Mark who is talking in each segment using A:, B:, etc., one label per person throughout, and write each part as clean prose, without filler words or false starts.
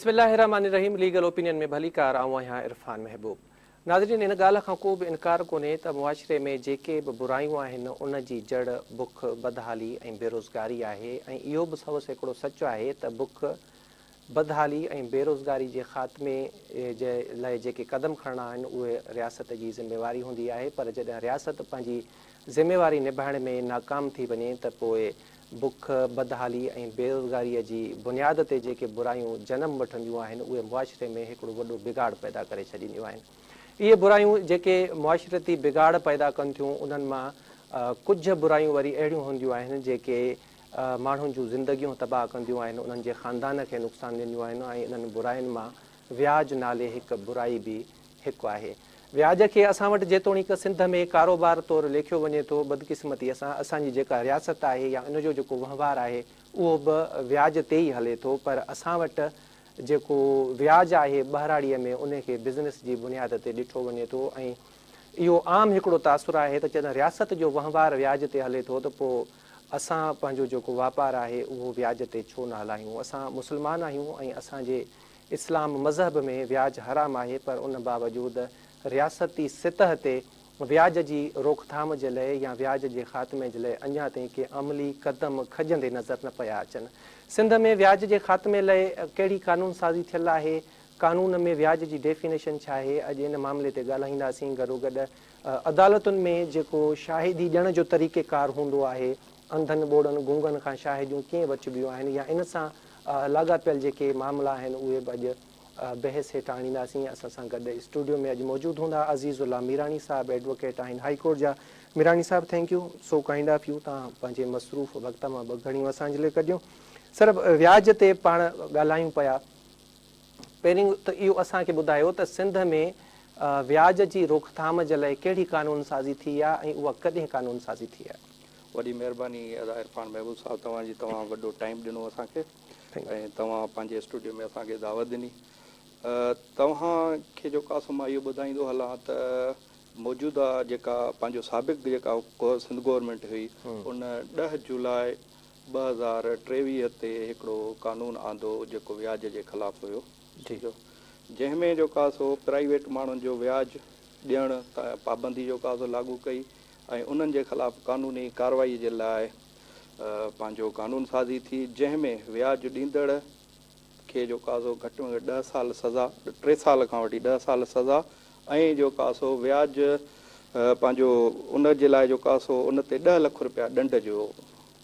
A: بسم الله الرحمٰن الرحيم ليگل اوپينين ۾ ڀليڪار آئون آهيان عرفان محبوب ناظرين ان ڳالهه کان ڪو به انڪار ڪونهي ته معاشري ۾ جيڪي به برايون آهن ان جي جڙ بک بدحالي ۽ بيروزگاري آهي ۽ اهو به 100% سچ آهي ته بک بدحالي ۽ بيروزگاري جي خاتمي جي لاء جيڪي قدم کڻڻا آهن اهي رياست جي ذميواري هوندي آهي پر جڏهن رياست پنهنجي ذميواري نڀائڻ ۾ ناڪام ٿي وڃي ته پوء بک، بدحالي ۽ بيروزگاريء جي بنياد تي جيڪي برايون جنم وٺنديون آهن، اهي معاشري ۾ هڪڙو وڏو بگاڙ پيدا ڪري ڇڏينديون آهن. اهي برايون جيڪي معاشرتي بگاڙ پيدا ڪن ٿيون، انهن مان ڪجهه برايون وري اهڙيون هونديون آهن، جيڪي ماڻهن جون زندگيون تباهه ڪنديون آهن، انهن جي خاندان کي نقصان ڏينديون آهن ۽ انهن براين مان وياج نالي هڪ برائي به هڪ آهي. وياج کي اسان وٽ جيتوڻيڪ سنڌ ۾ ڪاروبار طور ليکيو وڃي ٿو، بدقسمتيء سان اسان جي جيڪا رياست آهي يا ان جو جيڪو وهنوار آهي اهو به وياج تي ئي هلي ٿو پر اسان وٽ جيڪو وياج آهي ٻهراڙيء ۾ ان کي بزنس جي بنياد تي ڏٺو وڃي ٿو ۽ اهو عام هڪڙو تاثر آهي ته جڏهن رياست جو وهنوار وياج تي هلي ٿو ته پوء اسان پنهنجو جيڪو واپار آهي اهو وياج تي ڇو نه هلايون؟ اسان مسلمان آهيون ۽ اسان جي اسلام مذهب ۾ وياج حرام آهي پر ان باوجود رياستي سطح تي وياج جي روڪٿام جي لئه يا وياج جي خاتمي جي لئه اڃا تائين ڪي عملي قدم کڄندي نظر نه پيا اچن. سنڌ ۾ وياج جي خاتمي لئه ڪهڙي قانون سازي ٿيل آهي؟ قانون ۾ وياج جي ڊيفينيشن ڇا آهي؟ اڄ ان معاملي تي ڳالهائينداسين گڏوگڏ عدالتن ۾ جيڪو شاهدي ڏيڻ جو طريقيڪار هوندو آهي انڌن ٻوڙن گونگن کان شاهديون ڪيئن وٺبيون آهن يا ان سان لاڳاپيل جيڪي معاملا آهن اهي به اڄ بحث هيٺ آڻينداسين. اسان سان گڏ اسٽوڊيو ۾ اڄ موجود هوندا عزيز الله ميراڻي صاحب ايڊووڪيٽ آهن هائي ڪورٽ جا. ميراڻي صاحب thank you so kind of you توهان پنهنجي مصروف وقت مان ٻه گهڙيون اسان جي لاء ڪڍيون. سر وياج تي پاڻ ڳالهايون پيا پهرين ته اهو اسان کي ٻڌايو ته سنڌ ۾ وياج جي روڪٿام جي لاء ڪهڙي قانون سازي ٿي آهي ۽ اها ڪڏهن قانون سازي ٿي آهي؟
B: وڏي مهرباني ادا عرفان محبوب صاحب توهان جي توهان وڏو ٽائيم ڏنو اسان کي ۽ توهان پنهنجي اسٽوڊيو ۾ اسان کي دعوت ڏني توهان کي جيڪو آ سو مان اهو ٻڌائيندو هلان ته موجوده جيڪا پنهنجو سابق جيڪا سنڌ گورنمينٽ هئي ان 10 جولاء 2023 تي هڪڙو قانون آندو جيڪو وياج جي خلاف هيو جنهن ۾ جيڪو آ سو پرائيويٽ ماڻهن جو وياج ڏيڻ پابندي جيڪو آ سو لاڳو ڪئي ۽ انهن جي خلاف قانوني ڪارروائي جي لاء پنهنجو قانون سازي ٿي جنهن ۾ وياج ڏيندڙ کي جيڪو آ سو گهٽ ۾ گهٽ 10 سال سزا 3 سال کان وٺي 10 سال سزا ۽ جيڪو آ سو وياج پنهنجو ان جي لاء جيڪو آ سو ان تي 10 لک روپيا ڏنڊ جو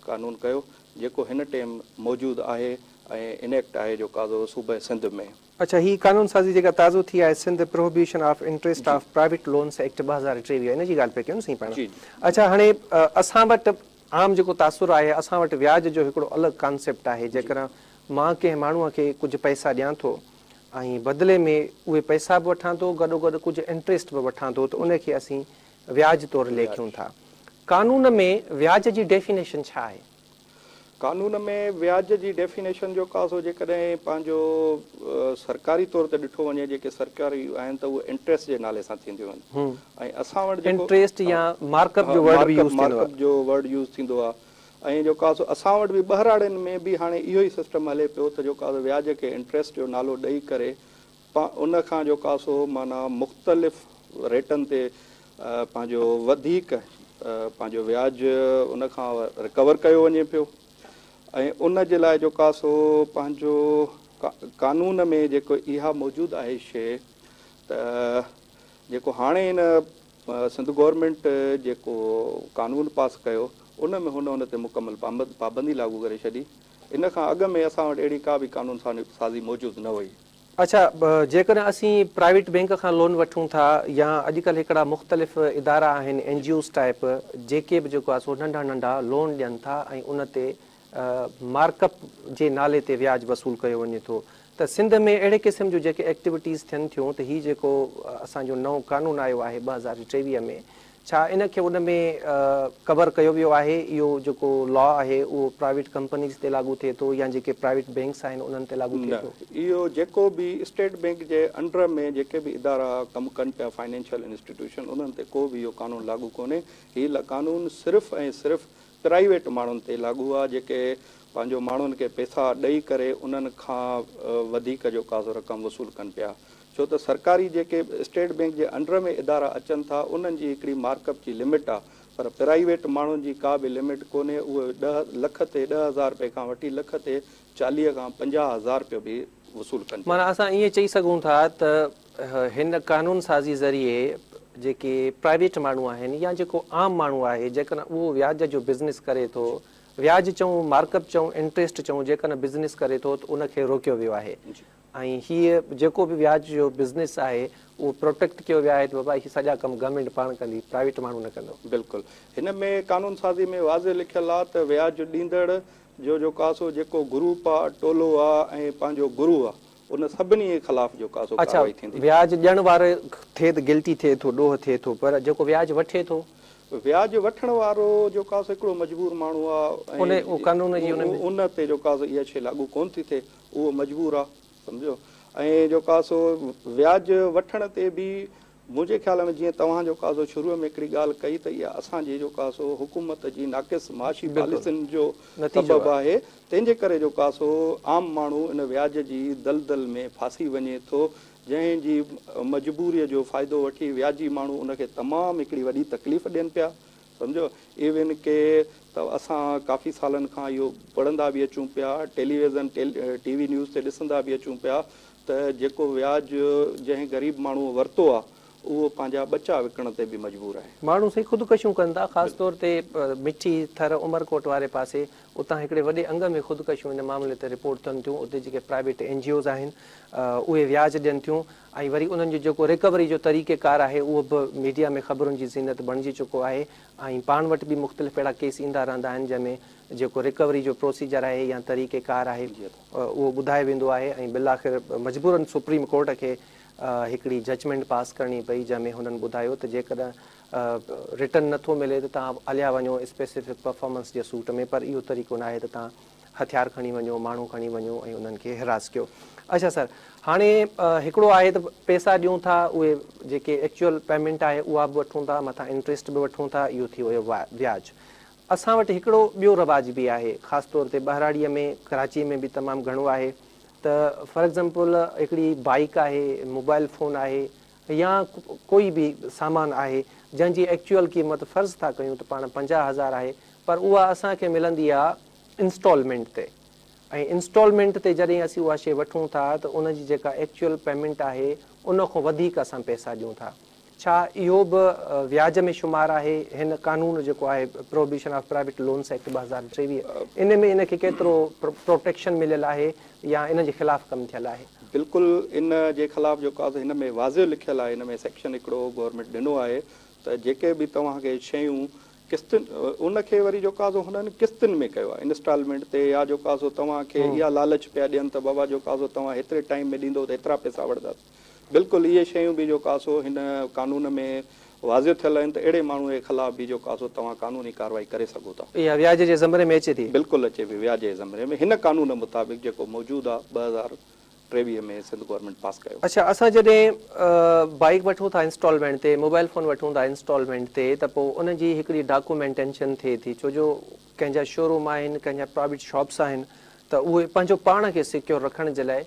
B: قانون ڪيو جيڪو هن ٽيم موجود آهي ۽ انيڪٽ آهي جيڪو آ سو صوبه سنڌ ۾.
A: اڇا هي قانون سازي جيڪا تازو ٿي آهي Sindh prohibition of interest of private loans act 2023 ان جي ڳالهه پيا ڪيون نه سائين پاڻ اڇا هاڻي اسان وٽ عام جيڪو تاثر آهي اسان وٽ وياج جو هڪڙو الڳ ڪانسيپٽ آهي جيڪڏهن مان ڪنهن ماڻهو کي ڪجهه پئسا ڏيان ٿو ۽ بدلي ۾ اهي پئسا به وٺان ٿو گڏو گڏ ڪجهه انٽريسٽ به وٺان ٿو ته ان کي اسين وياج طور ليکيون ٿا قانون ۾ وياج جي ڊيفينيشن ڇا آهي؟
B: قانون ۾ وياج جي ڊيفينيشن جو ڪا سو جيڪڏهن پنهنجو سرڪاري طور تي ڏٺو وڃي جيڪي سرڪاري آهن ته اهي انٽريسٽ جي نالي سان ٿينديون آهن ۽ اسان وٽ
A: جيڪو انٽريسٽ يا مارڪ اپ جو ورڊ به يوز ٿيندو آهي.
B: مارڪ اپ جو ورڊ يوز ٿيندو آهي ۽ جو ڪا سو اسان وٽ به ٻهراڙين ۾ به هاڻي اهو ئي سسٽم هلي پيو ته جو ڪا سو وياج کي انٽريسٽ جو نالو ڏئي ڪري ان کان جو ڪا سو معنيٰ مختلف ريٽن تي پنهنجو وڌيڪ پنهنجو وياج ان کان رڪور ڪيو وڃي پيو ۽ ان جي لاء جو ڪا سو پنهنجو قانون ۾ جيڪو اها موجود آهي شيء ته جيڪو هاڻي هن سنڌ گورنمينٽ جيڪو قانون پاس ڪيو ان ۾ هن ان تي مڪمل پابندي لاڳو ڪري ڇڏي ان کان اڳ ۾ اسان وٽ اهڙي ڪا به قانون سازي موجود نه هئي.
A: اڇا جيڪڏهن اسين پرائيويٽ بينڪ کان لون وٺون ٿا يا اڄڪلهه هڪڙا مختلف ادارا آهن اين جي اوز ٽائيپ جيڪي به جيڪو آهي سو ننڍا ننڍا لون ڏين ٿا ۽ ان تي مارڪ اپ جي نالي تي وياج وصول ڪيو وڃي ٿو ته سنڌ ۾ اهڙي قسم جون جيڪي ايڪٽيوٽيز ٿين ٿيون ته هي جيڪو اسان جو نئون قانون آيو آهي 2023 ۾ ڇا ان کي ان ۾ ڪور ڪيو ويو آهي؟ اهو جيڪو لا آهي اهو پرائيويٽ ڪمپنيز تي لاڳو ٿئي ٿو يا جيڪي پرائيويٽ بينڪس آهن انهن تي لاڳو ٿئي
B: نه
A: ٿو؟
B: اهو جيڪو به اسٽيٽ بينڪ جي انڊر ۾ جيڪي به ادارا ڪم ڪن پيا فائنينشل انسٽيٽيوشن انهن تي ڪو به اهو قانون لاڳو ڪونهي. هي قانون صرف ۽ صرف پرائيويٽ ماڻهن تي لاڳو آ جيڪي پنهنجو ماڻهن کي پئسا ڏئي ڪري انهن کان وڌيڪ جيڪو آ سو رقم وصول ڪن پيا ڇو ته سرڪاري جيڪي اسٽيٽ بينڪ جي انڊر ۾ ادارا اچن ٿا انهن جي هڪڙي مارڪ اپ جي لمٽ آ پر پرائيويٽ ماڻهن جي ڪا به لمٽ ڪونهي اهي ڏهه لک تي 10,000 رپئي کان وٺي لک تي 40 کان 50,000 رپيو به وصول ڪن پيا.
A: معنيٰ اسان ائين چئي سگهون ٿا ته هن قانون سازي ذريعي جيڪي پرائيويٽ ماڻهو آهن يا جيڪو عام ماڻهو آهي جيڪڏهن اهو وياج جو بزنس ڪري ٿو، وياج چئون، مارڪ اپ چئون، انٽريسٽ چئون، جيڪڏهن بزنس ڪري ٿو ته ان کي روڪيو ويو آهي ۽ هيء جيڪو به وياج جو بزنس آهي اهو پروٽيڪٽ ڪيو ويو آهي ته بابا هي سڄا ڪم گورنمينٽ پاڻ ڪندي، پرائيويٽ ماڻهو نه ڪندو.
B: بلڪل هن ۾ قانون سازي ۾ واضح لکيل آهي ته وياج ڏيندڙ جو جيڪو آ سو جيڪو گروپ آ، ٽولو آ ۽ پنهنجو گروهه آ ان سڀني جي خلاف جيڪو آ سو
A: اڇا
B: ڪارروائي ٿيندي.
A: وياج ڏيڻ وارو ٿئي ته گلٽي ٿئي ٿو، ڏوهه ٿئي ٿو پر جيڪو وياج وٺي ٿو.
B: وياج وٺڻ وارو جيڪو آ سو هڪڙو مجبور ماڻهو آ
A: ان
B: ۽
A: قانون جي ان ۾.
B: ان تي جيڪو آ سو اها شيء لاڳو ڪونه ٿي ٿئي اهو مجبور آ سمجهيو ۽ جيڪو آ سو وياج وٺڻ تي به منهنجي خيال ۾ جيئن توهان جيڪو آ سو شروع ۾ هڪڙي ڳالهه ڪئي ته اها اسان جي جيڪو آ سو حڪومت جي ناقص معاشي پاليسين جو سبب آهي تنهن جي ڪري جيڪو آ سو عام ماڻهو ان وياج جي دلدل ۾ ڦاسي وڃي ٿو جنهن جي مجبوريء جو فائدو وٺي وياجي ماڻهو ان کي تمام هڪڙي وڏي تڪليف ڏين پيا سمجهو ايون ڪي ته اسان ڪافي سالن کان اهو پڙهندا به اچون پيا ٽيليويزن ٽي وي نيوز تي ڏسندا به اچون پيا ته جيڪو وياج جنهن غريب ماڻهوء ورتو آ، اهو پنهنجا ٻچا وڪڻڻ تي به مجبور آهي.
A: ماڻهو سائين خودڪشيون ڪن ٿا، خاص طور تي مٺي، ٿر، عمرڪوٽ واري پاسي، اتان هڪڙي وڏي انگ ۾ خودڪشيون ان معاملي تي رپورٽ ٿين ٿيون، اتي جيڪي پرائيويٽ اين جي اوز آهن اهي وياج ڏين ٿيون ۽ وري انهن جو جيڪو ريڪوري جو طريقي ڪار آهي اهو به ميڊيا ۾ خبرن جي زينت بڻجي چڪو آهي ۽ پاڻ وٽ به مختلف اهڙا ڪيس ايندا رهندا آهن جنهن ۾ جيڪو ريڪوري جو پروسيجر آهي يا طريقي ڪار آهي اهو ٻڌايو ويندو آهي ۽ بالاخر مجبورن سپريم ڪورٽ کي هڪڙي ججمينٽ پاس ڪرڻي پئي جنهن ۾ هنن ٻڌايو ته جيڪڏهن رٽرن نٿو ملي ته توهان هليا وڃو اسپيسفڪ پرفارمنس جي سوٽ ۾ پر اهو طريقو ناهي ته توهان هٿيار کڻي وڃو ماڻهو کڻي وڃو ۽ انهن کي هراس ڪيو. اڇا سر هاڻي هڪڙو آهي ته پئسا ڏيون ٿا اهي جيڪي ايڪچوئل پيمينٽ آهي اها به وٺون ٿا مٿان انٽريسٽ به وٺون ٿا اهو ٿي ويو وياج اسان وٽ هڪڙو ٻيو رواج به آهي خاص طور تي ٻهراڙيء ۾ ڪراچيء ۾ به تمام گهڻو آهي ته فار ايگزامپل هڪڙي بائيڪ آهي موبائل فون آهي يا ڪوئي به سامان آهي جنهن جي ايڪچوئل قيمت فرض ٿا ڪيون ته پاڻ 50,000 آهي پر اها اسان کي ملندي آهي انسٽالمينٽ تي ۽ انسٽالمينٽ تي جڏهن اسين اها شيء وٺون ٿا ته ان جي جيڪا ايڪچوئل پيمينٽ آهي ان کان وڌيڪ اسان پئسا ڏيون ٿا. ڇا اهو به وياج ۾ شمار آهي؟ هن قانون جيڪو آهي prohibition of private loans act 2023 ان ۾ ان کي ڪيترو پروٽيڪشن مليل آهي يا ان جي خلاف ڪم ٿيل آهي؟
B: بلڪل ان جي خلاف جيڪو آهي هن ۾ واضح لکيل آهي ان ۾ سيڪشن هڪڙو گورنمينٽ ڏنو آهي ته جيڪي به توهان کي شيون قسطن ان کي وري جيڪو آهي سو هنن قسطن ۾ ڪيو آهي انسٽالمينٽ تي يا جيڪو آهي سو توهان کي اها لالچ پيا ڏين ته بابا جيڪو آهي سو توهان هيتري ٽائيم ۾ ڏيندو ته هيترا پئسا وٺنداسين. بلڪل اهي شيون به جيڪو آهي سو هن قانون ۾ واضح ٿيل آهن ته اهڙي ماڻهو جي خلاف به جيڪو آهي سو توهان قانوني ڪارروائي ڪري سگهو ٿا.
A: اها وياج جي زمري ۾ اچي ٿي؟
B: بلڪل اچي پئي وياج جي زمري ۾ هن قانون مطابق جيڪو موجود آهي 2023 ۾ سنڌ گورنمينٽ پاس ڪيو.
A: اڇا اسان جڏهن بائيڪ وٺون ٿا انسٽالمينٽ تي موبائل فون وٺون ٿا انسٽالمينٽ تي ته پوء ان جي هڪڙي ڊاڪومينٽينشن ٿئي ٿي ڇو جو ڪنهن جا شوروم آهن ڪنهن جا پرائيويٽ شاپس آهن ته اهي پنهنجو پاڻ کي سيڪيور رکڻ جي لاء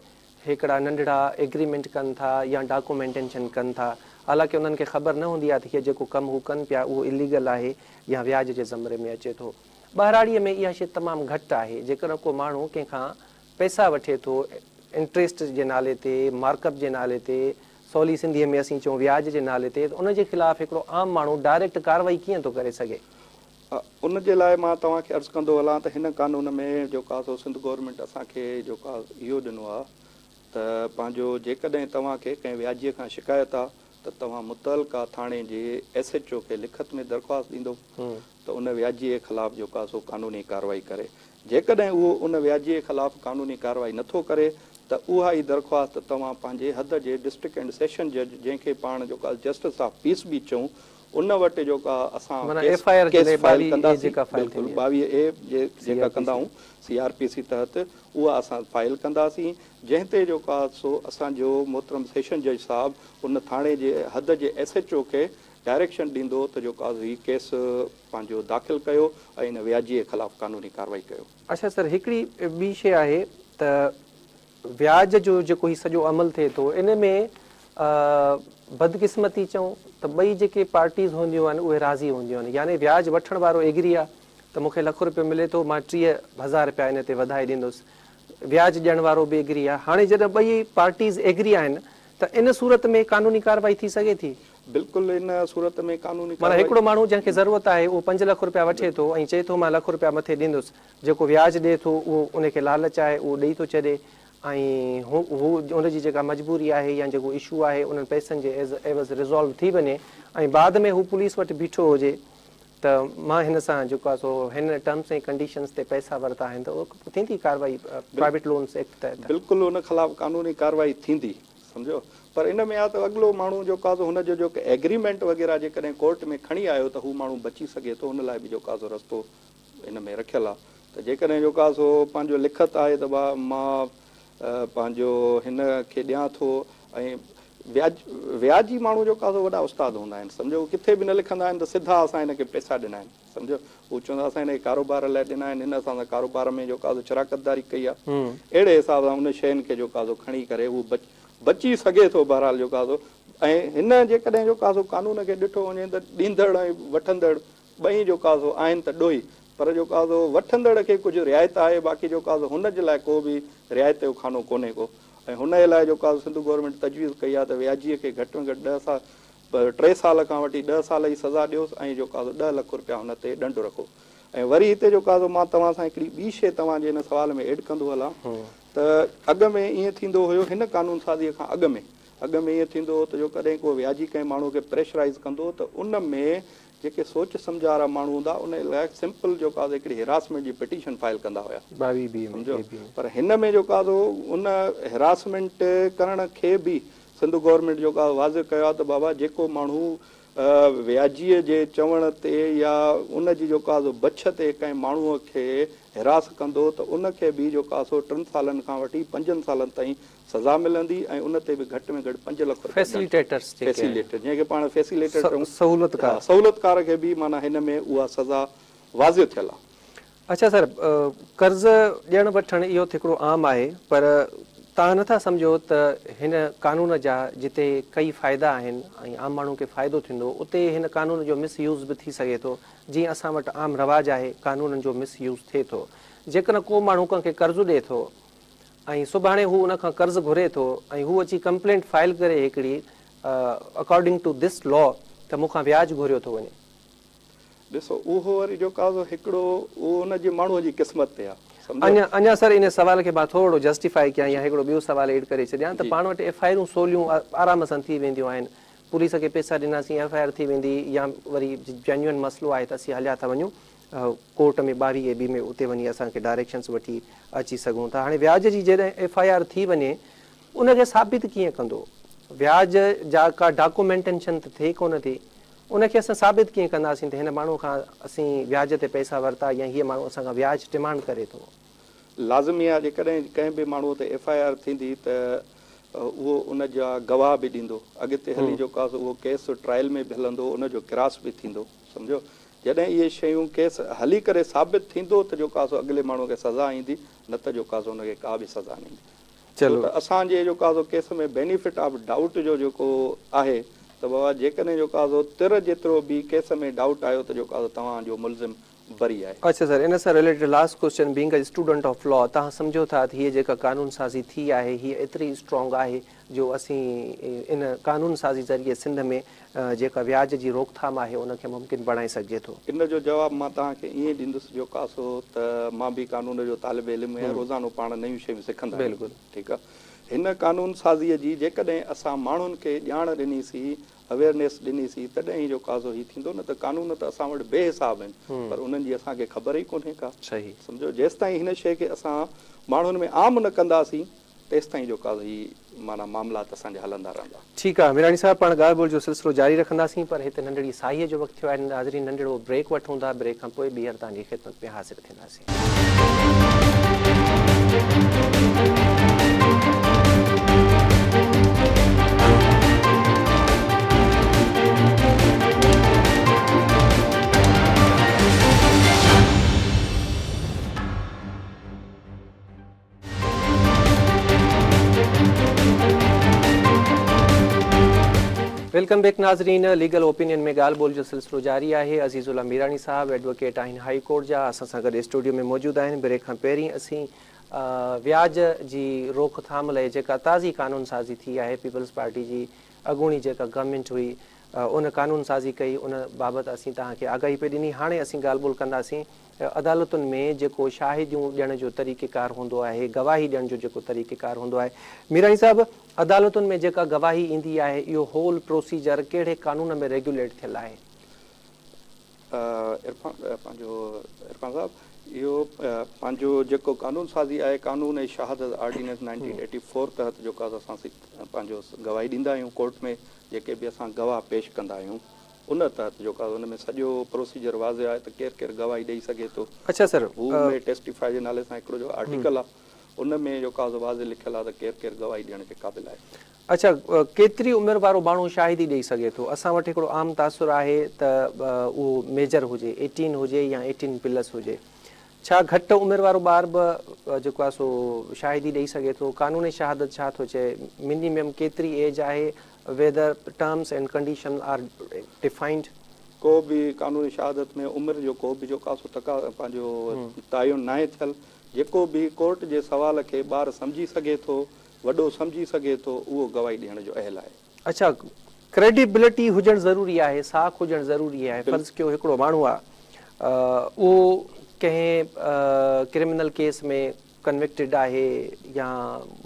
A: هڪڙا ننڍڙا ايگريمينٽ ڪن ٿا يا ڊاڪومينٽينشن ڪن ٿا حالانڪه انهن کي خبر نه هوندي آهي ته هيء جيڪو ڪم هو ڪن پيا اهو اليگل آهي يا وياج جي زمري ۾ اچي ٿو. ٻهراڙيء ۾ اها شيء تمام گهٽ آهي جيڪڏهن ڪو ماڻهو ڪنهن کان پئسا وٺي ٿو انٽريسٽ جي نالي تي، مارڪ اپ جي نالي تي، سولي سنڌيء ۾ اسين چئون وياج جي نالي تي ته ان جي خلاف هڪڙو عام ماڻهو ڊائريڪٽ ڪارروائي ڪيئن ٿو ڪري سگهي؟
B: ان جي لاء مان توهان کي عرض ڪندو هلان ته هن قانون ۾ جيڪو آهي سو سنڌ گورنمينٽ اسان کي جيڪو آهي اهو ڏنو آهي ته پنهنجو جيڪڏهن توهان کي ڪنهن وياجيء کان شڪايت آهي ته توهان متعلقه ٿاڻي جي ايس ايڇ او کي لکت ۾ درخواست ڏيندو ته ان وياجيء خلاف جيڪو آهي سو قانوني ڪارروائي ڪري. جيڪڏهن اهو ان وياجيء خلاف قانوني ڪارروائي نٿو ڪري ته اها ئي درخواست توهان پنهنجي حد جي ڊسٽرڪٽ اينڊ سيشن جج جنهن کي پاڻ جيڪو آهي جسٽس آف پيس به چئون ان وٽ جيڪا اسان
A: معنيٰ ايف I R جي
B: ڪيس
A: لاء
B: فائل
A: 22 اي
B: ڪنداسين
A: جيڪا فائل
B: بلڪل
A: ٿيندي آهي.
B: 22 اي جي
A: سي
B: جيڪا
A: آر پي
B: ڪندا
A: سي.
B: آهيون سي آر پي سي تحت اها اسان فائل ڪنداسين جنهن تي جيڪو آهي سو اسان جو محترم سيشن جج صاحب ان ٿاڻي جي حد جي ايس ايڇ او کي ڊائريڪشن ڏيندو ته جيڪو آ سو هي ڪيس پنهنجو داخل ڪيو ۽ ان وياجيء خلاف قانوني ڪارروائي ڪيو.
A: اڇا سر هڪڙي ٻي شيء آهي ته وياج جو جيڪو هي سڄو عمل ٿئي ٿو ان ۾ بدقسمتي چئون ته ٻئي جيڪي پارٽيز هونديون آهن اهي راضي هونديون آهن يعني وياج وٺڻ وارو ايگري آهي ته مون کي لک روپيو ملي ٿو مان 30,000 رپيا ان تي وڌائي ڏيندس وياج ڏيڻ وارو به ايگري آهي هاڻي جڏهن ٻئي پارٽيز ايگري آهن ته ان صورت ۾ قانوني ڪارروائي ٿي سگهي ٿي؟
B: بلڪل ان صورت ۾ قانوني
A: معنيٰ
B: ڪارروائي.
A: هڪڙو ماڻهو جنهن کي ضرورت آهي اهو 5 لک روپيا وٺي ٿو ۽ چئي ٿو مان لک روپيا مٿي ڏيندس جيڪو وياج ڏئي ٿو اهو ان کي لالچ آهي اهو ڏئي ٿو ڇڏي ۽ هو ان جي جيڪا مجبوري آهي يا جيڪو اشو آهي انهن پئسن جي عيوض ريزالو ٿي وڃي ۽ بعد ۾ هو پوليس وٽ بيٺو هجي ته مان هن سان جيڪو آهي سو هن ٽرمس ۽ ڪنڊيشنز تي پئسا ورتا آهن ته اهو ٿيندي ڪارروائي پرائيويٽ لونز ايڪٽ تحت.
B: بلڪل ان خلاف قانوني ڪارروائي ٿيندي سمجهيو پر ان ۾ آ ته اڳلو ماڻهو جيڪو آ سو هن جو جيڪو ايگريمينٽ وغيره جيڪڏهن ڪورٽ ۾ کڻي آيو ته هو ماڻهو بچي سگهي ٿو ان لاء به جيڪو آ سو رستو ان ۾ رکيل آ ته جيڪڏهن جيڪو آ سو پنهنجو لکت آهي ته ڀا مان پنهنجو هن کي ڏيان ٿو ۽ وياج وياجي ماڻهو جيڪو آ سو وڏا استاد هوندا آهن سمجهو هو ڪٿي به نه لکندا آهن ته سڌا اسان هن کي پئسا ڏنا آهن سمجهو هو چوندا اسان هن کي ڪاروبار لاء ڏنا آهن هن اسان سان ڪاروبار ۾ جيڪو آ سو شراڪت داري ڪئي آ اهڙي حساب سان ان شين کي جيڪو آ سو کڻي ڪري هو بچ بچي سگهي ٿو بهرحال جيڪو آ سو ۽ هن جيڪڏهن جيڪو آ سو قانون کي ڏٺو وڃي ته ڏيندڙ ۽ وٺندڙ ٻئي جيڪو آ سو آهن ته ڏوهي پر جيڪو آ سو وٺندڙ کي ڪجهه رعايت آهي باقي جيڪو آ سو هن جي لاء ڪو به رعايت جو خانو ڪونهي ڪو ۽ هن جي لاء جيڪو آ سو سنڌ گورنمينٽ تجويز ڪئي آهي ته وياجيء کي گهٽ ۾ گهٽ ڏهه سال ٽي سال کان وٺي 10 سال جي سزا ڏيوس ۽ جيڪو آ سو 10 لک روپيا هن تي ڏنڊ رکو ۽ وري هتي جيڪو آ سو مان توهان سان هڪڙي ٻي شيء توهان جي هن سوال ۾ ايڊ ڪندو هلان ته اڳ ۾ ائين ٿيندو هيو هن قانون سازيء کان اڳ ۾ اڳ ۾ ائين ٿيندو هو ته جو ڪڏهن ڪو وياجي ڪنهن ماڻهوء کي پريشرائيز ڪندو هو ته ان ۾ جيڪي سوچ سمجهه وارا ماڻهو هوندا ان لاء سمپل جيڪو آهي هڪڙي هراسمينٽ جي پٽيشن فائل ڪندا هيا
A: 22 بي ۾
B: سمجهيو پر هن ۾ جيڪو آهي سو ان هراسمينٽ ڪرڻ کي به سنڌ گورنمينٽ جيڪو آهي واضح ڪيو آهي ته بابا جيڪو ماڻهو وياجيء جي چوڻ تي يا ان جي جيڪو آهي سو بڇ تي ڪنهن ماڻهوء کي هراس ڪندو ته ان کي به جيڪو آهي سو 3 سالن کان وٺي 5 سالن تائين سزا ملندي ۽ ان تي به گهٽ ۾ گهٽ 5 لک رپيا ڏنڊ.
A: فيسليٽيٽرس جيڪي آهن.
B: فيسليٽر جنهن کي پاڻ فيسليٽر چئون.
A: سهولتڪار.
B: ها سهولتڪار کي به معنيٰ هن ۾ اها سزا واضح ٿيل آهي.
A: اڇا سر قرض ڏيڻ وٺڻ اهو ته هڪڙو عام آهي پر توهان نٿا سمجهو ته هن قانون جا جتي ڪئي فائدا آهن ۽ عام ماڻهو کي فائدو ٿيندو اتي هن قانون جو مس يوز به ٿي سگهي ٿو جيئن اسان وٽ عام رواج آهي قانونن جو مس يوز ٿئي ٿو جيڪڏهن ڪو ماڻهو ڪنهن کي قرض ڏئي ٿو ۽ سڀاڻي هو ان کان قرض گهري ٿو ۽ هو اچي ڪمپلينٽ فائل ڪري هڪڙي اڪارڊنگ ٽو this لا ته مون کان وياج گهريو ٿو وڃي.
B: ڏسو اهو وري جيڪو آهي سو هڪڙو اهو ان جي ماڻهوء جي قسمت تي آهي سمجهيو.
A: اڃا اڃا سر ان سوال کي مان ٿورڙو جسٽيفائي ڪيان يا هڪڙو ٻيو سوال ايڊ ڪري ڇڏيان ته پاڻ وٽ ايف I آرون سوليون آرام سان ٿي وينديون آهن پوليس کي پئسا ڏناسين ايف I R ٿي ويندي يا وري جينيوئن مسئلو آهي ته اسين هليا ٿا وڃون ڪورٽ ۾ 22 اي بي ۾ اتي وڃي اسان کي ڊائريڪشنس وٺي اچي سگهون ٿا. هاڻي وياج جي جڏهن ايف I R ٿي وڃي ان کي ثابت ڪيئن ڪندو؟ وياج جا ڪا ڊاڪومينٽنشن ته ٿئي ڪونه ٿي ان کي اسان ثابت ڪيئن ڪنداسين ته هن ماڻهو کان اسين وياج تي پئسا ورتا يا هيء ماڻهو اسان کان وياج ڊمانڊ ڪري ٿو؟
B: لازمي آهي جيڪڏهن ڪنهن به ماڻهو تي ايف I R ٿيندي ته اهو ان جا گواهه به ڏيندو اڳتي هلي جيڪو آهي سو اهو ڪيس ٽرائل ۾ به هلندو ان جو ڪراس به ٿيندو سمجهيو جڏهن اهي شيون ڪيس هلي ڪري ثابت ٿيندو ته جيڪو آهي سو اڳلي ماڻهو کي سزا ايندي نه ته جيڪو آهي سو ان کي ڪا به سزا نه ايندي. ڇو ته اسان جي جيڪو آهي سو ڪيس ۾ بينيفٽ آف ڊائوٽ جو جيڪو آهي ته بابا جيڪڏهن جيڪو آهي سو تر جيترو به ڪيس ۾ ڊائوٽ آيو ته جيڪو آهي سو توهان جو ملزم بري آهي.
A: اڇا سر ان سان related last question being a student of law توهان سمجهو ٿا ته هيء جيڪا قانون سازي ٿي آهي هيء ايتري اسٽرانگ آهي جو اسين ان قانون سازي ذريعي سنڌ ۾ جيڪا وياج جي روڪٿام آهي ان کي ممڪن بڻائي سگهجي ٿو.
B: ان جو جواب مان توهان کي ائين ڏيندس جو ڪاسو ته مان به قانون جو طالب علم آهيان روزانو پاڻ نيون شيون سکندا آهيون ٺيڪ آهي هن قانون سازي جي جيڪڏهن اسان ماڻهن کي ڄاڻ ڏني سين اويئرنيس ڏني سين تڏهن ئي جو ڪاسو هي ٿيندو نه ته قانون ته اسان وٽ بي حساب آهن پر انهن جي اسان کي خبر ئي ڪونهي ڪا سمجهو جيستائين هن شيء کي اسان ماڻهن ۾ عام نه ڪنداسين تيستائين جو ڪا هي معنيٰ معاملات اسان جا هلندا رهندا.
A: ٺيڪ آ ميراڻي صاحب پاڻ ڳالهه ٻولهه جو سلسلو جاري رکنداسين پر هت ننڍڙي ساهيء جو وقت ٿيو آهي ناظرين ننڍڙو بريڪ وٺون ٿا بريڪ کان پوء ٻيهر توهان جي خدمت ۾ حاضر ٿينداسين. Welcome back ناظرين ليگل اوپينين ۾ ڳالهه ٻولهه جو سلسلو جاري آهي عزيز الله ميراڻي صاحب ايڊووڪيٽ آهن هائي ڪورٽ جا اسان سان گڏ اسٽوڊيو ۾ موجود آهن بريڪ کان پهرين اسين وياج جي روڪ ٿام لئي جيڪا تازي قانون سازي ٿي آهي پيپلز پارٽي جي اڳوڻي جيڪا گورنمينٽ هئي ان قانون سازي ڪئي ان بابت اسين توهان کي آگاهي پئي ڏني هاڻي اسين ڳالهه ٻولهه ڪنداسين عدالتن ۾ جيڪو شاهديون ڏيڻ جو طريقيڪار هوندو آهي، گواهي ڏيڻ جو جيڪو طريقيڪار هوندو آهي. ميراڻي صاحب، عدالتن ۾ جيڪا گواهي ايندي آهي، اهو هول پروسيجر ڪهڙي قانون ۾ ريگيوليٽ ٿيل آهي؟
B: عرفان پنهنجو عرفان صاحب، اهو پنهنجو جيڪو قانون سازي آهي، قانون شهادت آرڊيننس 1984 تحت جيڪو اسان پنهنجو گواهي ڏيندا آهيون ڪورٽ ۾ جيڪي به اسان گواهه پيش ڪندا آهيون. ان تحت جيڪو آهي ان ۾ سڄو پروسيجر واضح آهي ته ڪير ڪير گواهي ڏئي سگهي ٿو.
A: اڇا سر.
B: هو مي ٽيسٽيفائي جي نالي سان هڪڙو جو آرٽيڪل آهي ان ۾ جيڪو آهي سو واضح لکيل آهي ته ڪير ڪير گواهي ڏيڻ جي قابل آهي.
A: اڇا ڪيتري عمر وارو ماڻهو شاهدي ڏئي سگهي ٿو؟ اسان وٽ هڪڙو عام تاثر آهي ته اهو ميجر هجي، ايٽين هجي يا ايٽين پلس هجي. ڇا گهٽ عمر وارو ٻار به جيڪو آهي سو شاهدي ڏئي سگهي ٿو؟ قانون شهادت ڇا ٿو چئي؟ منيمم ڪيتري ايج آهي Whether terms and conditions are defined.
B: ڪو به قانوني شهادت ۾ عمر جو ڪو به جيڪو آ سو تقا پنهنجو تعين ناهي ٿيل. جيڪو به ڪورٽ جي سوال کي ٻار سمجهي سگهي ٿو، وڏو سمجهي سگهي ٿو، اهو گواهي ڏيڻ جو اهل آهي.
A: اڇا ڪريڊيبلٽي هجڻ ضروري آهي، ساک هجڻ ضروري آهي. فرض ڪيو هڪڙو ماڻهو آ اهو ڪنهن ڪرمنل ڪيس ۾ ڪنوڪٽيڊ آهي يا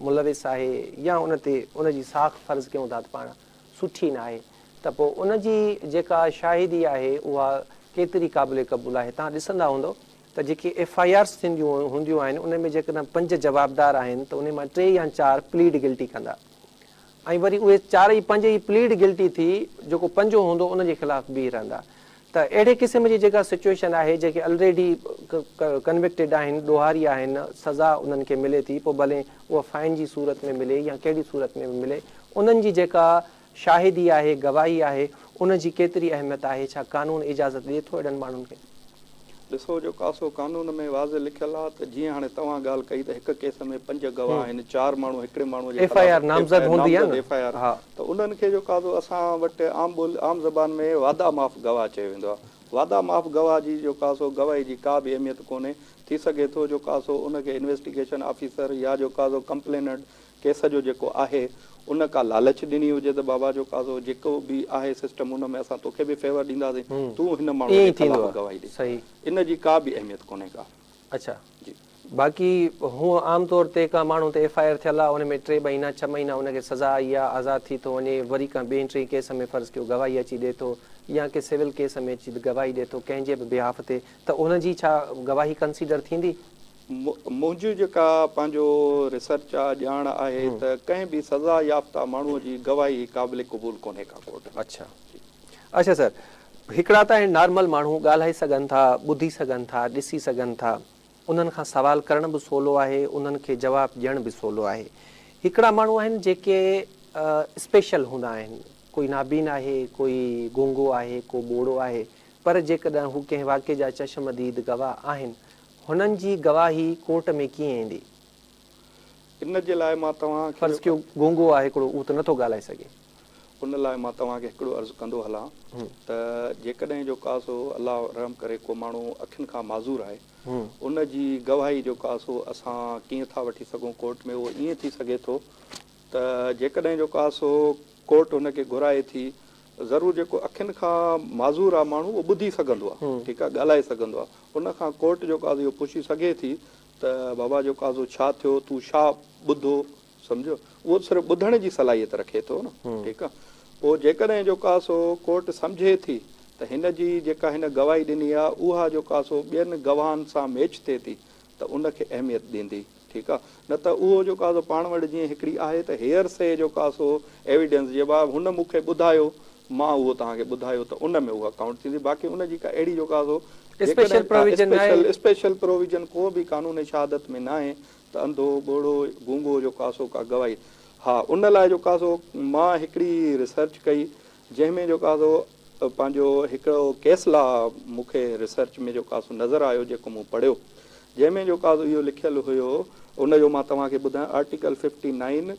A: ملوث آهي يا ان تي ان جي ساک فرض ڪيون ٿا ته پاڻ سٺي ناهي ته پوء ان جي جيڪا شاهدي آهي اها ڪيتري قابل قبول آهي توهان ڏسندا هوندؤ ته جيڪي ايف I آرس ٿينديون هونديون آهن ان ۾ جيڪڏهن پنج جوابدار آهن ته انهي مان ٽي يا چار پليڊ گلٽي ڪندا ۽ وري اهي چارئي پنج ئي پليڊ گلٽي ٿي جيڪو پنجون هوندو ان جي خلاف بيهي رهندا ته اهڙي قسم جي جيڪا سچوئيشن آهي جيڪي الريڊي ڪنوڪٽيڊ آهن ڏوهاري آهن سزا انهن کي ملي ٿي پوء ڀلي اها فائن جي صورت ۾ ملي يا ڪهڙي صورت ۾ به ملي انهن جي جيڪا شاهدي آهي گواهي آهي ان جي ڪيتري اهميت آهي ڇا قانون اجازت ڏئي ٿو اهڙن ماڻهن کي؟
B: ڏسو جو ڪاسو قانون ۾ واضح لکيل آ ته جيئن هاڻي توهان ڳالهه ڪئي ته هڪ ڪيس ۾ پنج گواهه آهن چار ماڻهو هڪڙي ماڻهو جي
A: ايف I R نامزد هوندي آ نه
B: ايف I R ته انهن کي جو ڪاسو اسان وٽ عام ٻول عام زبان ۾ وعدا معاف گواهه چيو ويندو آ وعدا معاف گواهه جي جو ڪاسو گواهي جي ڪا به اهميت ڪونهي ٿي سگهي ٿو جو ڪاسو ان کي انويسٽيگيشن آفيسر يا جو ڪاسو ڪمپليننٽ ڪيس جو جيڪو آهي ان ڪا لالچ ڏني هجي ته بابا جو ڪاسو جيڪو به آهي سسٽم ان ۾ اسان توکي به فيور ڏينداسين تون هن ماڻهو
A: ائين
B: جي
A: ئي ٿيندو
B: خلاف
A: آ
B: گواهي ڏي
A: صحيح.
B: ان جي ڪا به اهميت ڪونهي ڪا.
A: اڇا
B: جي.
A: باقي هونء عام طور تي ڪا ماڻهو تي ايف I R ٿيل آ ان ۾ ٽي مهينا ڇهه مهينا ان کي سزا آئي آ آزاد ٿي ٿو وڃي وري ڪا ٻئين ٽئين ڪيس ۾ فرض ڪيو گواهي اچي ڏي ٿو يا ڪي سول ڪيس ۾ اچي گواهي ڏي ٿو ڪنهن جي به بيهاف تي ته ان جي ڇا گواهي ڪنسيڊر ٿيندي؟
B: منهنجي جيڪا پنهنجو ريسرچ آ، ڄاڻ آهي ته ڪنهن به سزا يافته ماڻهوء جي گواهي قابل قبول ڪونهي ڪا ڪورٽ ۾.
A: اڇا اڇا سر هڪڙا ته آهن نارمل ماڻهو ڳالهائي سگهن ٿا ٻڌي سگهن ٿا ڏسي سگهن ٿا انهن کان سوال ڪرڻ به سولو آهي انهن کي جواب ڏيڻ به سولو آهي هڪڙا ماڻهو آهن جيڪي اسپيشل هوندا آهن ڪوئي نابين آهي ڪوئي گونگو آهي ڪو ٻوڙو آهي پر جيڪڏهن هو ڪنهن واقعي جا چشم ديد گواهه آهن هنن جي گواهي ڪورٽ ۾ ڪيئن ايندي؟
B: ان جي لاء مان توهان کي.
A: فرض ڪيو گونگو آهي هڪڙو اهو ته نٿو ڳالهائي سگهي.
B: ان لاء مان توهان کي هڪڙو عرض ڪندو هلان ته جيڪڏهن جو ڪا سو الله رحم ڪري ڪو ماڻهو اکين کان معذور آهي ان جي گواهي جو ڪا سو اسان ڪيئن ٿا وٺي سگهون ڪورٽ ۾ اهو ائين ٿي سگهي ٿو ته جيڪڏهن جو ڪا سو ڪورٽ هن کي گهرائي ٿي ضرور جيڪو اکين کان معذور آ ماڻهو اهو ٻڌي سگهندو آ ٺيڪ آ ڳالهائي سگهندو آ ان کان ڪورٽ جو قاضي اهو پڇي سگهي ٿي ته بابا جو قاضو ڇا ٿيو تون ڇا ٻڌو سمجهيو اهو صرف ٻڌڻ جي صلاحيت رکي ٿو نه ٺيڪ آ پوء جيڪڏهن جو قاصو ڪورٽ سمجهي ٿي ته هن جي جيڪا هن گواهي ڏني آ اها جو قاصو ٻين گواهن سان ميچ ٿئي ٿي ته ان کي اهميت ڏيندي ٺيڪ آ نه ته اهو جو ڪا سو پاڻ وٽ جيئن هڪڙي آهي ته هيئر سي جو ڪا سو ايويڊنس جي با هن مون کي ٻڌايو مان اهو توهان کي ٻڌايو ته ان ۾ اها ڪائونٽ ٿيندي باقي ان جي ڪا اهڙي جو ڪا سو
A: اسپيشل پروويزن ناهي.
B: اسپيشل پروويزن ڪو به قانون شهادت ۾ ناهي ته انڌو ٻوڙو گونگو جو ڪا سو ڪا گواهي ها ان لاء جو ڪا سو مان هڪڙي ريسرچ ڪئي جنهن ۾ جو ڪا سو پنهنجو هڪڙو ڪيس لا مون کي ريسرچ ۾ جو ڪا سو نظر آيو جيڪو مون پڙهيو جنهن ۾ جو ڪا اهو لکيل هيو ان جو مان توهان کي ٻڌايان آرٽيڪل ففٽي نائين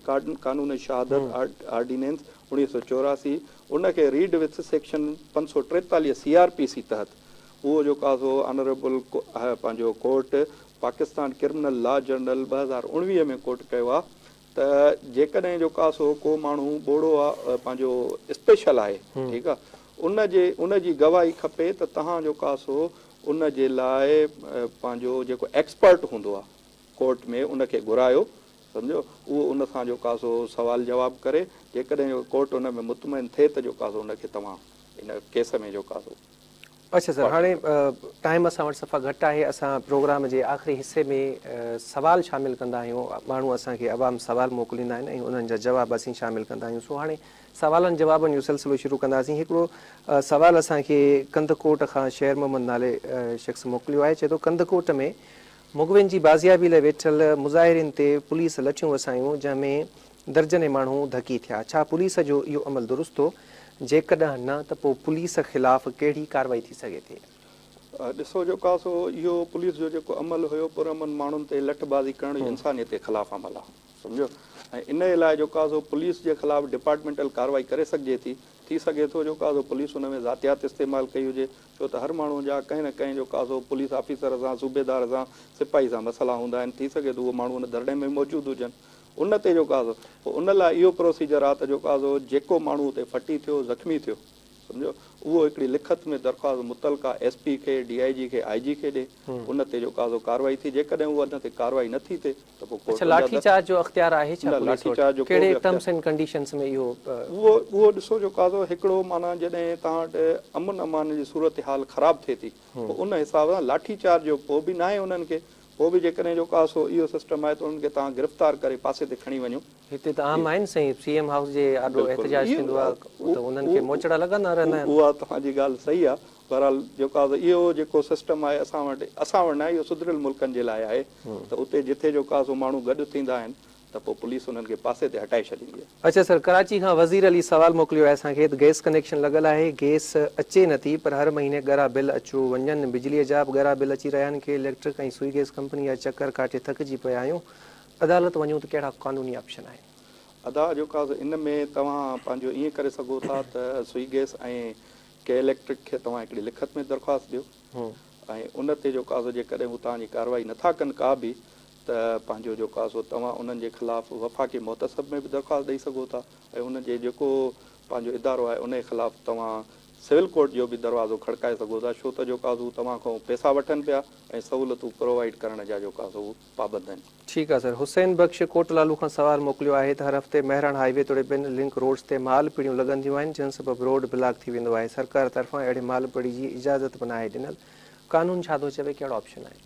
B: قانون شهادت آرڊيننس 1984 ان کي ريڊ وٿ سيڪشن 543 سي آر پي سي تحت اهو جيڪو آهي سو آنريبل پنهنجو court Pakistan criminal law journal 2019 ۾ quote ڪيو آهي ته جيڪڏهن جيڪو آهي سو ڪو ماڻهو ٻوڙو آهي، پنهنجو اسپيشل آهي، ٺيڪ آهي، ان جي ان جي گواهي کپي ته توهان جيڪو آهي سو ان جي لاء پنهنجو جيڪو ايڪسپرٽ هوندو آهي ڪورٽ ۾ ان کي گهرايو، سمجهو، اهو ان سان جيڪو آهي سو سوال جواب ڪري، جيڪڏهن ڪورٽ ان ۾ مطمئن ٿئي ته جيڪو آهي سو ان کي توهان ان ڪيس ۾ جيڪو آهي سو.
A: اڇا سر هاڻي ٽائيم اسان وٽ صفا گهٽ آهي، اسان پروگرام جي آخري حصي ۾ سوال شامل ڪندا آهيون، ماڻهو اسان کي عوام سوال موڪليندا آهن ۽ انهن جا جواب اسين شامل ڪندا آهيون، سو هاڻي سوالن جوابن جو سلسلو شروع ڪنداسين. هڪڙو سوال اسان کي ڪنڌڪوٽ کان شير محمد نالي شخص موڪليو آهي، چئي ٿو ڪنڌڪوٽ ۾ مغوين جي بازيابي لاء ويٺل مظاهرين تي پوليس لٺيون وسايون جنهن ۾ درجنين ماڻهو ڌڪي ٿيا، ڇا پوليس جو اهو عمل درست هو؟ جيڪڏهن نه ته پوء پوليس خلاف ڪهڙي ڪارروائي ٿي سگهي ٿي؟
B: ڏسو جيڪو آهي سو اهو پوليس جو جيڪو عمل هيو پرامن ماڻهن تي لٺ بازي ڪرڻ اهو انسانيت جي خلاف عمل آهي سمجهيو ۽ انهي لاء جيڪو آهي سو پوليس جي خلاف ڊپارٽمينٽل ڪارروائي ڪري سگهجي ٿي، ٿي سگهي ٿو جيڪو آهي سو پوليس ان ۾ ذاتيات استعمال ڪئي هجي ڇو ته هر ماڻهو جا ڪنهن نه ڪنهن جيڪو آهي سو پوليس آفيسر سان، صوبيدار سان، سپاهي سان مسئلا هوندا آهن، ٿي سگهي ٿو اهي ماڻهو ان ڌرڻي ۾ موجود هجن ان تي جيڪو آهي سو پوء ان لاء اهو پروسيجر آهي ته جيڪو آهي سو جيڪو ماڻهو اتي ڦٽي ٿيو، زخمي ٿيو سمجهو اهو هڪڙي لکت ۾ درخواست متعلقه ايس پي کي، ڊي I جي کي، آء جي کي ڏي ان تي جيڪو آهي سو ڪارروائي ٿئي، جيڪڏهن اهو ان تي ڪارروائي نه ٿي ٿئي ته پوء
A: اڇا ڪورٽن جا لاٺي چارج جو اختيار آهي ڇا نه پوليس لاٺي وٽ؟ چارج جو ڪو ڪهڙي به اختيار ٽرمس اينڊ ڪنڊيشنس ۾ اهو؟
B: اهو اهو ڏسو جو قاضو هڪڙو معنيٰ جڏهن توهان وٽ امن امان جي صورتحال خراب ٿئي ٿي پوء ان حساب سان لاٺي چارج جو پوء به ناهي انهن کي پوء به جيڪڏهن جو ڪا سو اهو سسٽم آهي ته انهن کي توهان گرفتار ڪري پاسي تي کڻي وڃو.
A: هتي ته عام آهن سائين سي ايم هائوس جي آڏو بلڪل احتجاج اهو ٿيندو آهي ته انهن کي موچڙا لڳندا رهندا آهن.
B: اها توهان جي ڳالهه صحيح آهي بهرحال جيڪو آهي سو اهو جيڪو سسٽم آهي اسان وٽ اسان وٽ ناهي اهو سڌريل ملڪن جي لاء آهي ته اتي جٿي جيڪو آهي سو ماڻهو گڏ ٿيندا آهن ته پوء پوليس انهن کي پاسي تي هٽائي ڇڏيندي آهي.
A: اڇا سر ڪراچي کان وزير علي سوال موڪليو آهي اسان کي ته گئس ڪنيڪشن لڳل آهي گئس اچي نه ٿي پر هر مهيني ڳرا بل اچيو وڃن بجلي جا به ڳرا بل اچي رهيا آهن ڪي اليڪٽرڪ ۽ سوئي گئس ڪمپني جا چڪر ڪاٽي ٿڪجي پيا آهيون عدالت وڃون ته ڪهڙا قانوني آپشن آهن.
B: ادا جيڪو آهي سو ان ۾ توهان پنهنجو ائين ڪري سگهو ٿا ته سوئي گئس ۽ ڪي اليڪٽرڪ کي توهان هڪڙي لکت ۾ درخواست ڏيو ۽ ان تي جيڪو آهي سو جيڪڏهن هو توهان جي ڪارروائي نٿا ڪن ڪا به ته پنهنجو جيڪو آهي سو توهان انهن جي خلاف وفاقي محتسب ۾ به درخواست ڏئي سگهو ٿا ۽ انهن جي جيڪو پنهنجو ادارو آهي ان جي خلاف توهان سول ڪورٽ جو به دروازو کڙڪائي سگهو ٿا ڇو ته جيڪو آهي سو هو توهان کان پئسا وٺن پيا ۽ سهولتون پرووائيڊ ڪرڻ جا جيڪو آهي سو هو پابند آهن.
A: ٺيڪ آ سر. حسين بخش ڪوٽ لالو کان سوال موڪليو آهي ته هر هفتي مهراڻ هائي وي توڙي ٻين لنڪ روڊز تي مال پڙيون لڳنديون آهن جنهن سبب روڊ بلاڪ ٿي ويندو آهي سرڪار طرفان اهڙي مال پڙي جي اجازت به ناهي ڏنل قانون ڇا ٿو چوي ڪهڙو آپشن آهي.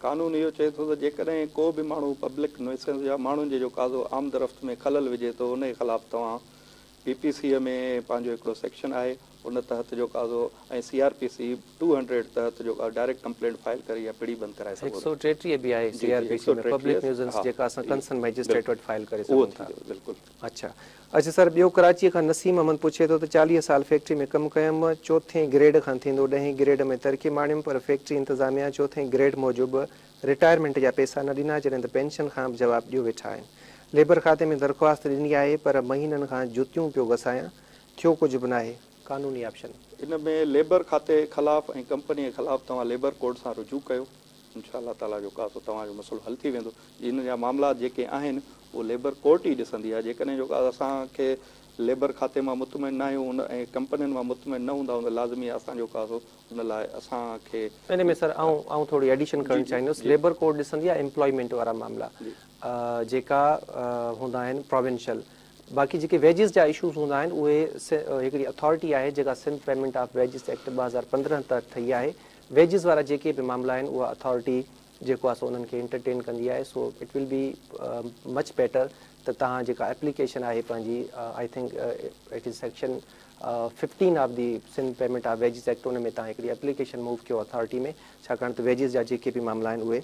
B: قانون اهو چئي ٿو ته جيڪڏهن ڪو به ماڻهو پبلڪ نوئسنس يا ماڻهن جي جو قاضو آمد رفت ۾ خلل وجهي ٿو انهي خلاف توهان پي پي سي ۾ پنهنجو هڪڙو سيڪشن آهي ان تحت جو قاضو ۽ سي آر پي سي 200 تحت جو ڊائريڪٽ ڪمپلينٽ فائل ڪري يا پڙي بند ڪرائي سگهو
A: ٿا. 133 به آهي سي آر پي سي ۾ پبلڪ نيوزنس جيڪا اسان ڪنسرن مئجسٽريٽ وٽ فائل ڪري سگهون ٿا.
B: بلڪل.
A: اڇا اڇا سر ٻيو ڪراچي کان نسيم احمد پڇي ٿو ته 40 سال فيڪٽري ۾ ڪم ڪيم چوٿين گريڊ کان ٿيندو ڏهين گريڊ ۾ ترقي ماڻيم پر فيڪٽري انتظاميا چوٿين گريڊ موجب رٽائرمينٽ جا پئسا نه ڏنا جڏهن ته پينشن کان به جواب ڏيو ويٺا آهن ليبر کاتي ۾ درخواست ڏني آهي پر مهينن کان جتيون پيو گسايان ٿيو ڪجهه به ناهي، قانوني آپشن.
B: ان ۾ ليبر کاتي خلاف ۽ ڪمپني خلاف توهان ليبر ڪورٽ سان رجوع ڪيو انشاء الله تعالي جو ڪا سو توهان جو مسئلو حل ٿي ويندو. ان جا معاملات جيڪي آهن اهو ليبر ڪورٽ ئي ڏسندي آهي جيڪڏهن جو ڪا اسان کي ليبر کاتي مان مطمئن نه آهيون ان ۽ ڪمپنين مان مطمئن نه هوندا آهيون ته لازمي آهي اسان جو ڪا سو ان لاء اسان کي.
A: ان ۾ سر آئون آئون ٿوري ايڊيشن ڪرڻ چاهيندس ليبر ڪورٽ ڏسندي آهي ايمپلائمينٽ وارا معاملا جيڪا هوندا آهن پراونشل باقي جيڪي ويجز جا اشوز هوندا آهن اهي هڪڙي اٿارٽي آهي جيڪا Sindh payment of wages act 2015 تحت ٺهي آهي ويجز وارا جيڪي به معاملا آهن اها اٿارٽي جيڪو آهي سو انهن کي انٽرٽين ڪندي آهي so it will be much better ته توهان جيڪا ايپليڪيشن آهي پنهنجي I think it is section 15 of the Sindh payment of wages act ان ۾ توهان هڪڙي ايپليڪيشن موو ڪيو اٿارٽي ۾ ڇاڪاڻ ته ويجز جا جيڪي به معاملا آهن اهي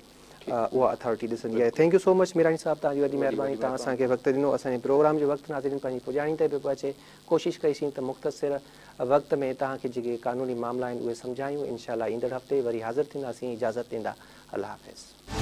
A: اها اٿارٽي ڏسندي آهي. Thank you so much Mirani صاحب توهان جي وڏي مهرباني توهان اسان کي وقت ڏنو. اسان جي پروگرام جو وقت ناظرين پنهنجي پڄاڻي تي پيو پهچي. ڪوشش ڪئي سين ته مختصر وقت ۾ توهان کي جيڪي قانوني معاملا آهن اهي سمجهايون. انشاء الله ايندڙ هفتي وري حاضر ٿينداسين. اجازت ڏيندا. الله حافظ.